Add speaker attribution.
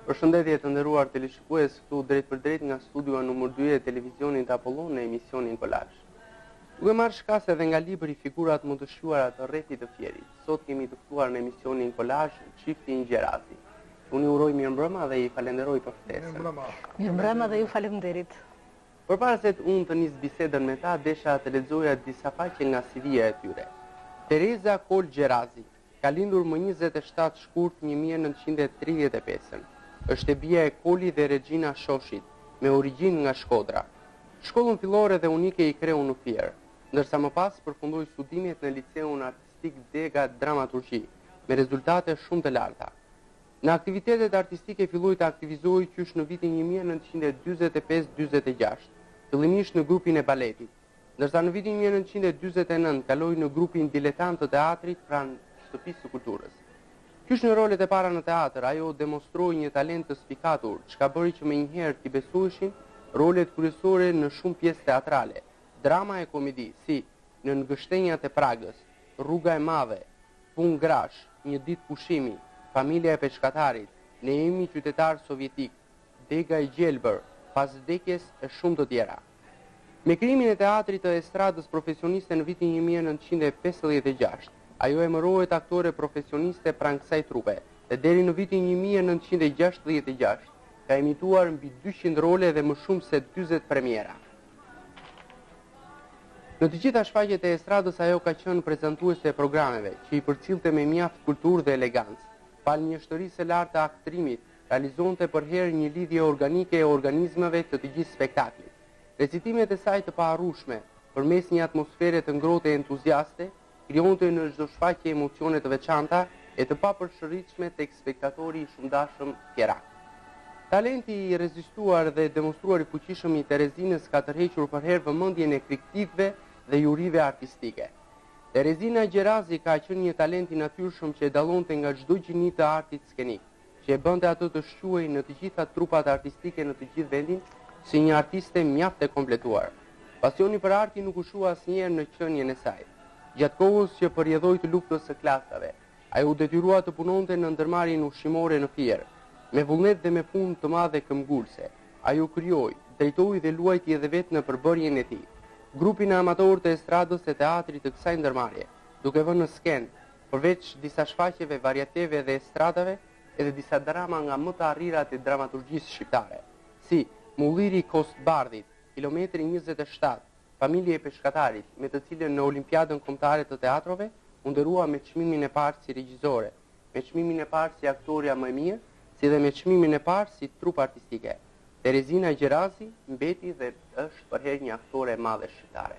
Speaker 1: Përshëndetje të nderuar teleshikues këtu drejtpërdrejt nga studioja numër 2 e televizionit Apollon në emisionin Kolazh. Duke marrë shkas edhe nga libri Figurat më të shquara të rrethit të Fierit, sot kemi të ftuar në emisionin Kolazh çiftin Gjerazi. Unë i uroj mirëmbrëma dhe i falenderoj për ftesën.
Speaker 2: Mirëmbrëma.
Speaker 3: Mirëmbrëma dhe ju faleminderit.
Speaker 1: Përpara se unë të nis bisedën me ta, desha të lexoja disa faqe nga CV-ja e tyre. Tereza Kolë Gjerazi, Ka lindur më 27 shkurt 1935-ën. Është e bija e Koli dhe Regina Shoshit, me origjinë nga Shkodra. Shkollën fillore dhe unike i kreu në Fier, ndërsa më pas përfundoi studimet në Liceun Artistik Dega Dramaturgji, me rezultate shumë të larta. Në aktivitetet artistike filloi të aktivizohej qysh në vitin 1945-46, fillimisht në grupin e baletit, ndërsa në vitin 1949 kaloi në grupin diletant të teatrit pranë Shtëpisë së Kulturës. Qysh në rolet e para në teatr, ajo demonstroi një talent të spikatur, çka bëri që menjëherë t'i besoheshin rolet kryesore në shumë pjesë teatrale, drama e komedi, si Nën gështenjat e Pragës, Rruga e Madhe, Punë grash, Një ditë pushimi, Familja e peshkatarit, Ne jemi qytetarë sovjetikë, Dega e gjelbër, Pas vdekjes e shumë të tjera. Me krijimin e teatrit të estradës profesioniste në vitin 1956, ajo emërohet aktore profesioniste pranë kësaj trupe dhe deri në vitin 1966 ka imituar mbi 200 role dhe më shumë se 40 premiera. Në të gjitha shfaqjet e estradës ajo ka qenë prezantuese e programeve, që i përcillte me mjaft kulturë dhe elegancë. Falë mjeshtërisë së lartë të aktrimit, realizonte përherë një lidhje organike e organizmave të të gjithë spektaklit. Recitimet e saj të paharrueshme, përmes një atmosfere të ngrohtë e entuziaste, krijonte në çdo shfaqje emocione të veçanta e të papërsëritshme tek spektatori i shumëdashëm fierak. Talenti i rezistuar dhe demonstruar i fuqishëm i Terezinës ka tërhequr përherë vëmendjen e kritikëve dhe jurive artistike. Terezina Gjerazi ka qenë një talent i natyrshëm që e dallonte nga çdo gjini të artit skenik, që e bënte atë të shquhej në të gjitha trupat artistike në të gjithë vendin si një artiste mjaft e kompletuar. Pasioni për artin nuk u shua asnjëherë në qenien e saj. Gjatë kohës që për rrjedhojë të luftës së klasave, ajo u detyrua të punonte në ndërmarrjen ushqimore në Fier. Me vullnet dhe me punë të madhe këmbgulëse, ajo krijoi, drejtoi dhe luajti edhe vetë në përbërjen e tij. Grupin amator të estradës e teatrit të kësaj ndërmarrje, duke vënë në skenë, përveç disa shfaqjeve varieteve dhe estradave, edhe disa drama nga më të arrirat e dramaturgjisë shqiptare, si Mulliri i Kostbardhit, Kilometri 27, Familja e peshkatarit, me të cilën në Olimpiadën Kombëtare të Teatrove u nderua me çmimin e parë si regjizore, me çmimin e parë si aktorja më e mirë, si dhe me çmimin e parë si trupë artistike. Terezina Gjerazi mbeti dhe është përherë një aktore e madhe shqiptare.